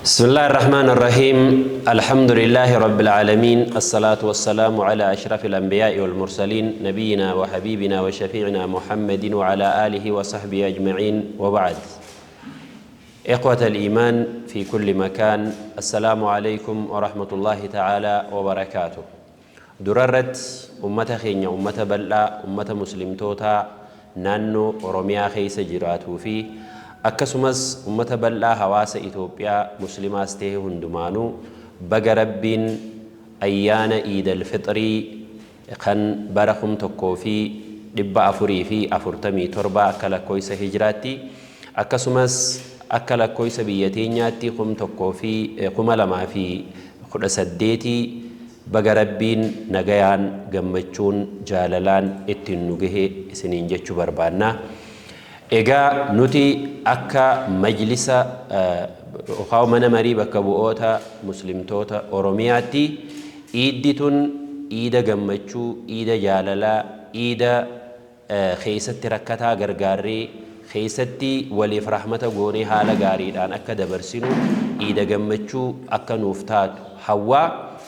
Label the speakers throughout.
Speaker 1: بسم الله الرحمن الرحيم. الحمد لله رب العالمين، الصلاة والسلام على أشرف الأنبياء والمرسلين، نبينا وحبيبنا وشفيعنا محمد وعلى آله وصحبه أجمعين، وبعد. إخوة الإيمان في كل مكان، السلام عليكم ورحمة الله تعالى وبركاته. Durarratti ummata keenya, ummata bal'aa, ummata muslimtootaa naannoo Oromiyaa keessa jiraatuu fi akkasumas ummata bal'aa hawaasa Itoophiyaa muslimaas ta'e hundumaanuu, baga Rabbiin ayyaana Iidal Fixrii kan bara 1447 akka lakkoofsa hijiraatti, akkasumas akka lakkoofsa biyya teenyaatti 2018, baga Rabbiin nagayaan, gammachuun, jaalalaan ittiin nu gahe isiniin jechuu barbaanna. Egaa nuti akka majlisa yookaan mana marii bakka bu'oota muslimtoota Oromiyaatti, iiddi tun iida gammachuu, iida jaalalaa, iida keessatti rakkataa gargaarree, keessatti waliif rahmata goonee haala gaariidhaan akka dabarsinu, iida gammachuu akka nuuf taatu hawwaa,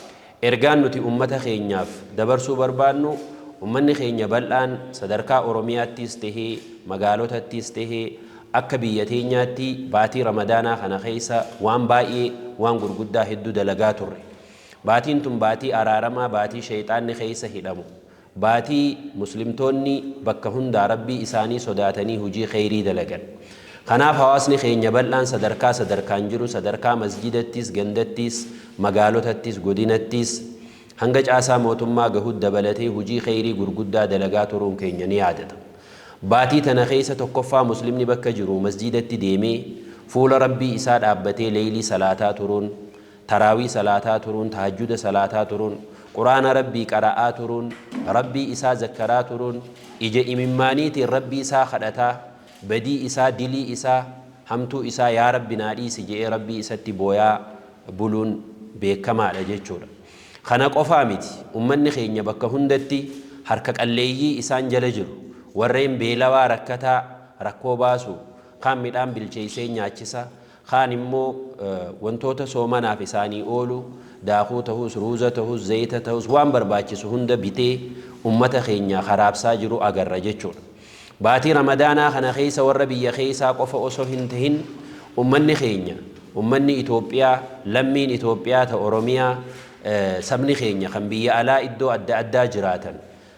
Speaker 1: ergaan nuti ummata keenyaaf dabarsuu barbaannu, ummanni keenya bal'aan sadarkaa Oromiyaattis tahee, magaalotattis tahee, akka biyya teenyaatti baatii Ramadaanaa kana keessa waan baay'ee, waan gurguddaa hedduu dalagaa turre. Baatiin tun baatii araaramaa, baatii shayxaanni keessa hidhamu, baatii muslimtoonni bakka hundaa Rabbii isaanii sodaatanii hujii kheyrii dalagan. Kanaaf hawaasni keenya bal'aan sadarkaa sadarkaan jiru, sadarkaa masjidattis, gandattis, magaalotattis, godinattis, hanga caasaa mootummaa gahut dabalatee hujii kheyrii gurguddaa dalagaa turuun keenya ni yaadata. Baatii tana keessa tokkoffaa muslimni bakka jiru masjidatti deemee fuula Rabbii isaa dhaabbatee leeylii salaataa turuun, taraawii salaataa turuun, tahajjuda salaataa turuun, Quraana Rabbii qara'aa turuun, Rabbii isaa zakkaraa turuun, ija imimmaaniitiin Rabbii isaa kadhataa, badii isaa, dilii isaa, hamtuu isaa "Yaa Rabbi, naa dhiisi" je'ee Rabbii isatti booyaa buluun beekamaadha jechuudha. Kana qofaa miti, ummanni keenya bakka hundatti harka qalleeyyii isaan jala jiru, warreen beelawaa, rakkataa rakkoo baasu, kaan midhaan bilcheessee nyaachisa, kaan immoo wantoota soomanaaf isaanii oolu, daakuu ta'us, ruuza ta'us, zayita ta'us, waan barbaachisu hunda bitee ummata keenya karaabsaa jiru agarra jechuudha. Baatii Ramadaanaa kana keessa warra biyya keessaa qofa osoo hin tahin, ummanni keenya, ummanni Itoophiyaa, lammiin Itoophiyaa ta Oromiyaa, sabni keenya kan biyya alaa iddoo adda addaa jiraatan,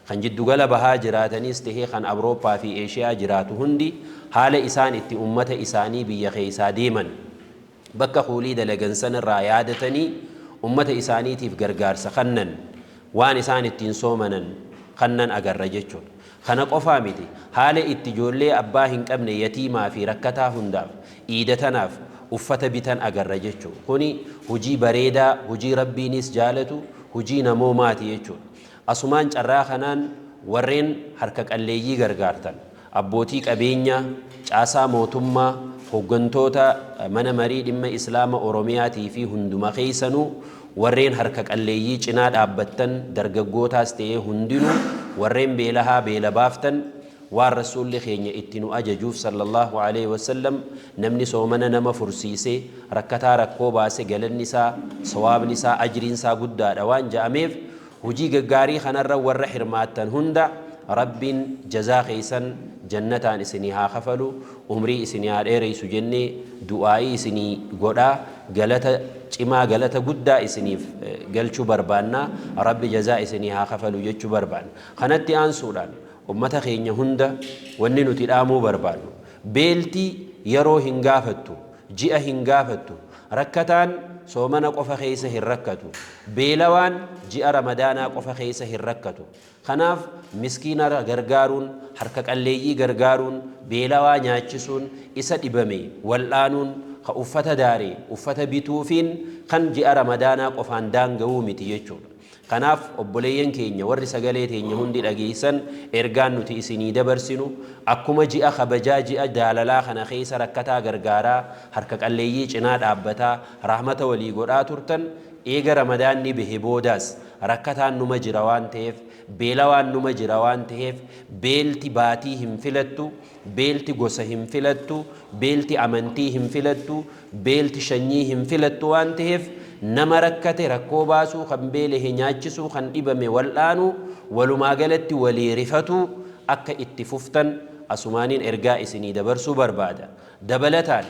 Speaker 1: kan jiddugala bahaa jiraatanis tahee kan Awurooppaa fi Eeshiyaa jiraatu hundi, haala isaan itti ummata isaanii biyya keessaa deeman bakka kuulii dalagan sanirraa yaadatanii ummata isaaniitiif gargaarsa kannan, waan isaan ittiin soomanan kannan agarra jechuudha. Kana qofaa miti, haala itti ijoollee abbaa hin qabne, yatiimaa fi rakkataa hundaaf iida tanaaf uffata bitan agarra jechuudha. Kuni hujii bareedaa, hujii Rabbiinis jaalatu, hujii namoomaati jechuudha. Asumaan carraa kanaan warreen harka qalleeyyii gargaartan, abbootii qabeenyaa, caasaa mootummaa, hooggantoota mana marii dhimma Islaama Oromiyaatii fi hunduma keessanuu, warreen harka qalleeyyii cinaa dhaabbattan, dargaggootaas ta'ee hundinuu, warreen beelahaa beela baaftan, waan Rasuulli keenya itti nu ajajuuf sallallahu alaihi wasallam, namni soomana nama fursiisee rakkataa rakkoo baase galanni isaa, sawaabni isaa, ajriin isaa guddaadha waan ja'ameef, hujii gaggaarii kanarra warra hirmaattan hunda Rabbiin jazaa keessan jannataan isinii haa kafalu, umrii isinii haa dheereysu jennee du'aa'ii isinii godhaa, galata cimaa, galata guddaa isiniif galchuu barbaanna. Rabbi jazaa isinii haa kafalu jechuu barbaanna. Kanatti aansuudhaan ummata keenya hunda wanni nuti dhaamuu barbaannu, beelti yeroo hin gaafattu, ji'a hin gaafattu. Rakkataan soomana qofa keessa hin rakkatu, beelawaan ji'a Ramadaanaa qofa keessa hin rakkatu. Kanaaf miskiina gargaaruun, harka qalleeyyii gargaaruun, beelawaa nyaachisuun, isa dhibame wal'aanuun, ka uffata daaree uffata bituufiin kan ji'a Ramadaanaa qofaan daanga'uu miti jechuudha. Kanaaf obboleeyyan keenya warri sagalee teenya hundi dhageessan, ergaan nuti isinii dabarsinu, akkuma ji'a kabajaa, ji'a jaalalaa kana keessa rakkataa gargaaraa, harka qalleeyyii cinaa dhaabbataa, rahmata walii godhaa turtan, eega Ramadaanni bahe boodaas Rakkataan numa jira waan ta'eef, beelawaan numa jira waan ta'eef, beelti baatii hin filattu, beelti gosa hin filattu, beelti amantii hin filattu, beelti shanyii hin filattu waan ta'eef, nama rakkate rakkoo baasuu, kan beelehe nyaachisuu, kan dhibame wal'aanuu, walumaa galatti walii rifatuu akka itti fuftan asumaaniin ergaa isinii dabarsuu barbaada. Dabalataan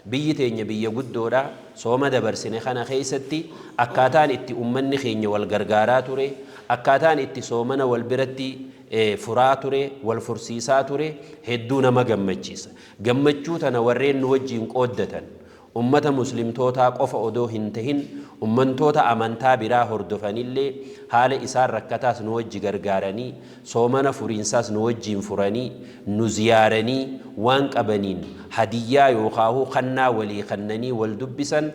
Speaker 1: biyyi teenya biyya guddoodha. Sooma dabarsine kana keessatti akkaataan itti ummanni keenya wal gargaaraa ture, akkaataan itti soomana wal biratti furaa ture, wal fursiisaa ture hedduu nama gammachiisa. Gammachuu tana warreen nu wajjiin qooddatan ummata muslimtootaa qofa odoo hin tahin, ummantoota amantaa biraa hordofanillee haala isaan rakkataas nu wajji gargaaranii, soomana furiinsaas nu wajjiin furanii, nu ziyaaranii, waan qabaniin hadiyyaa yookaahuu kannaa walii kannanii wal dubbisan,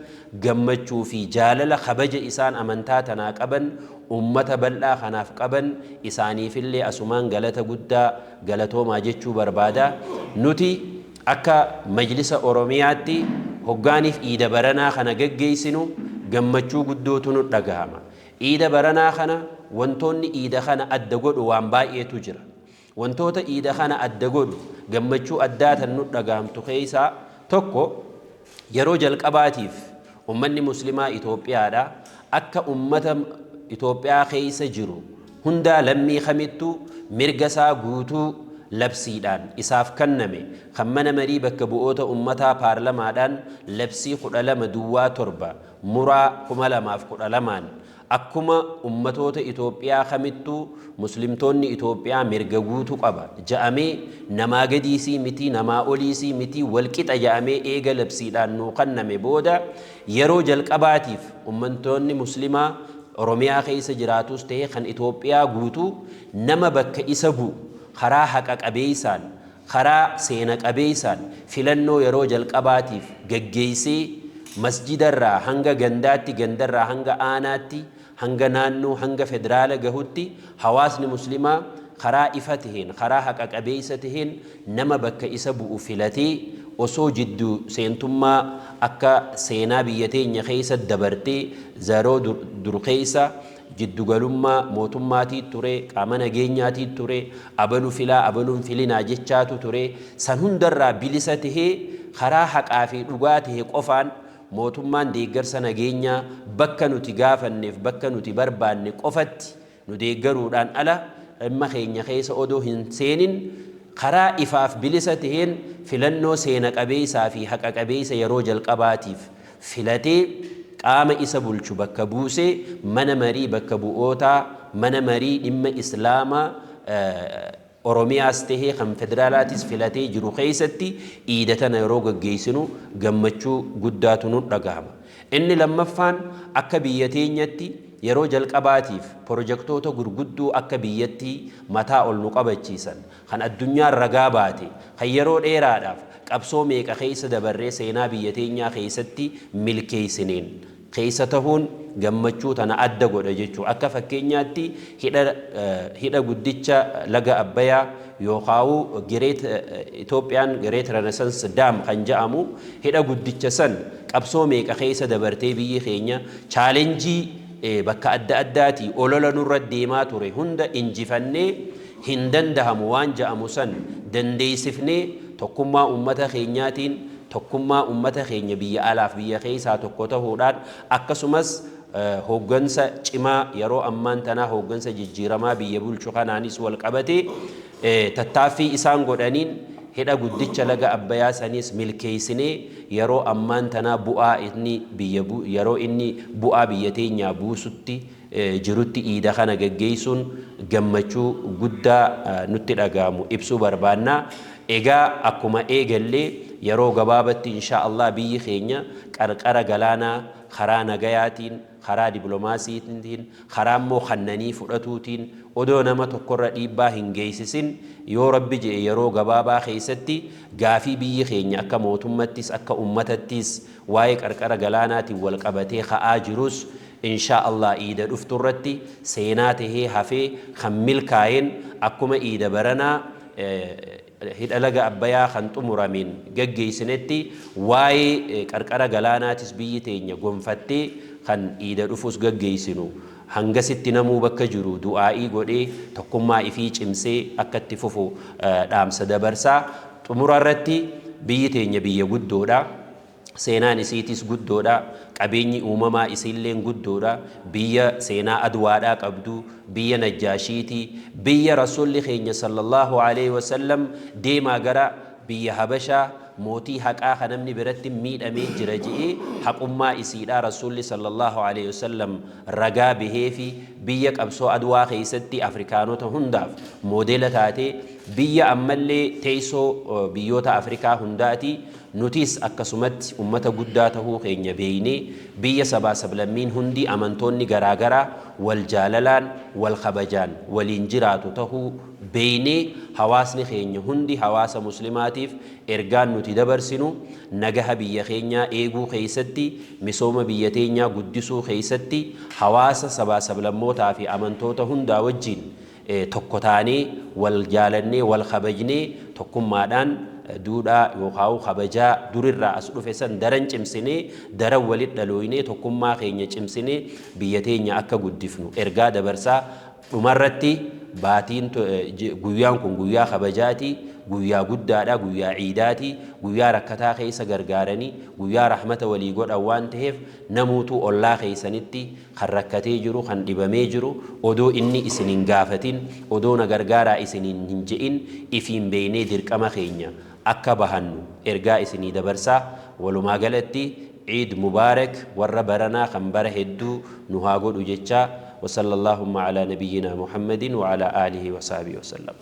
Speaker 1: gammachuu fi jaalala kabaja isaan amantaa tanaa qaban, ummata bal'aa kanaaf qaban isaaniifillee asumaan galata guddaa galatoomaa jechuu barbaada. Nuti akka Majlisa Oromiyaatti hoggaaniif iida baranaa kana geggeessinu gammachuu guddootu nu dhagahama. Iida baranaa kana wantoonni iida kana adda godhu waan baay'eetu jira. Wantoota iida kana adda godhu, gammachuu addaa tan nu dhagahamtu keessaa tokko, yeroo jalqabaatiif ummanni muslimaa Itoophiyaadha akka ummata Itoophiyaa keessa jiru hundaa lammii kamittuu mirga isaa guutuu labsiidhaan isaaf kenname, kan mana marii bakka bu'oota ummataa paarlamaadhaan labsii 1207 muraa 2012n akkuma ummatoota Itoophiyaa kamittuu muslimtoonni Itoophiyaa mirga guutuu qaba ja'amee, namaa gadiisii miti, namaa oliisii miti, walqixa ja'amee eega labsiidhaan nuu kenname booda, yeroo jalqabaatiif ummattoonni muslimaa Oromiyaa keessa jiraatus ta'e kan Itoophiyaa guutuu nama bakka isa bu'u karaa haqa qabeessaan, karaa seena qabeessaan filannoo yeroo jalqabaatiif gaggeessee, masjidarraa hanga gandaatti, gandarraa hanga aanaatti, hanga naannoo, hanga federaala gahutti hawaasni muslimaa karaa ifa taheen, karaa haqa qabeessa taheen nama bakka isa bu'u filatee, osoo jidduu seentummaa akka seenaa biyya teenya keessa dabartee zaroo dur keessa jiddugalummaa mootummaatii ture, qaama nageenyaatii ture, abalu filaa abaluun filinaa jechaatu ture, san hundarraa bilisa tahee karaa haqaa fi dhugaa tahe qofaan mootummaan deeggarsa nageenyaa bakka nuti gaafanneef bakka nuti barbaanne qofatti nu deeggaruudhaan ala dhimma keenya keessa odoo hin seenin karaa ifaaf bilisa taheen filannoo seena qabeessaa fi haqa qabeessa yeroo jalqabaatiif filatee qaama isa bulchu bakka buusee, mana marii bakka bu'ootaa, mana marii dhimma islaamaa Oromiyaas tahee kan federaalaatis filatee jiru keessatti iida tana yeroo gaggeessinu gammachuu guddaatu nu dhagahama. Inni lammaffaan, akka biyya teenyatti yeroo jalqabaatiif pirojektoota gurguddoo akka biyyattii mataa ol nu qabachiisan, kan addunyaan ragaa baate, kan yeroo dheeraadhaaf qabsoo meeqa keessa dabarree seenaa biyya teenyaa keessatti milkeessineen keessa tahuun gammachuu tana adda godha jechuudha. Akka fakkeenyaatti hidha guddicha laga Abbayaa yookaan Great Itoophiyaan Great Renaissance Dam kan jedhamu, hidha guddicha san qabsoo meeqa keessa dabartee biyyi keenya challenge bakka adda addaatii olola nurra deemaa ture hunda injifannee, hin dandahamu waan jedhamu san dandeessifnee, tokkummaa uummata keenyaatiin, tokkummaa uummata keenya biyya alaaf biyya keessaa tokko ta'uudhaan, akkasumas hooggansa cimaa yeroo ammaan tanaa hooggansa jijjiiramaa biyya bulchu kanaanis wal qabatee tattaaffii isaan godhaniin hidha guddicha laga Abbayaa sanis milkeessinee, yeroo ammaan tanaa bu'aa inni biyya yeroo inni bu'aa biyya teenyaa buusutti jirutti iida kana gaggeessuun gammachuu guddaa nutti dhagahamu ibsuu barbaanna. Egaa akkuma eegallee yeroo gabaabatti insha Allah biyyi keenya qarqara galaanaa karaa nagayaatiin, karaa diplomaasiitiin, karaa immoo kannanii fudhatuutiin odoo nama tokkorra dhiibbaa hin geessisin, yoo Rabbi jedhe yeroo gabaabaa keessatti gaafii biyyi keenya akka mootummattis akka ummatattis waa'ee qarqara galaanaatiin wal qabatee ka'aa jirus insha Allah iida dhuftu irratti seenaa tahee hafee kan milkaa'een akkuma iida baranaa hidha laga Abbayaa kan xumurameen gaggeessinetti waa'ee qarqara galaanaatis biyyi teenya gonfattee kan iida dhufus gaggeessinu Hangasitti namuu bakka jiru du'aa'ii godhee tokkummaa ifii cimsee akka itti fufu dhaamsa dabarsaa. Xumura irratti, biyyi teenya biyya guddoodha. Seenaan isiitis guddoodha. Qabeenyi uumamaa isiilleen guddoodha. Biyya seenaa Adwaadhaa qabdu, biyya Najjaashiiti, biyya Rasuulli keenya sallallahu alaihi wasallam deemaa gara biyya Habashaa, mootii haqaa ka namni biratti miidhamee jira je'ee haqummaa isiidhaa Rasuulli sallallahu alaihi wasallam ragaa baheefi, biyya qabsoo Adwaa keessatti Afrikaanota hundaaf moodela taate, biyya ammallee teessoo biyyoota Afrikaa hundaati. Nutis akkasumatti ummata guddaa tahuu keenya beeynee, biyya sabaa sablammiin hundi, amantoonni garaagaraa wal jaalalaan, wal kabajaan waliin jiraatu tahuu beeynee, hawaasni keenya hundi, hawaasa Muslimaatiif ergaan nuti dabarsinu, nagaha biyya keenyaa eeguu keessatti, misooma biyya teenyaa guddisuu keessatti, hawaasa sabaa sablammootaa fi amantoota hundaa wajjin tokko taanee, wal jaalannee, wal kabajnee, tokkummaadhaan duudhaa yookaan kabajaa durirraa as dhufe san daran cimsinee, daran walit dhalooynee, tokkummaa keenya cimsinee biyya teenya akka guddifnu ergaa dabarsaa. Dhumarratti, baatiin, guyyaan kun guyyaa kabajaati, guyyaa guddaadha, guyyaa ciidaati, guyyaa rakkataa keessa gargaaranii, guyyaa rahmata walii godhan waan ta'eef, namuutu ollaa keessanitti kan rakkatee jiru, kan dhibamee jiru, odoo inni isin hin gaafatin, odoo na gargaaraa isiniin hin je'in, ifiin beeynee dirqama keenya akka bahannu ergaa isinii dabarsaa. Walumaa galatti, Ciid Mubaarak. Warra baranaa kan bara hedduu nu haa godhu jechaa, وصلى اللهم على نبينا محمد وعلى آله وصحبه وسلم.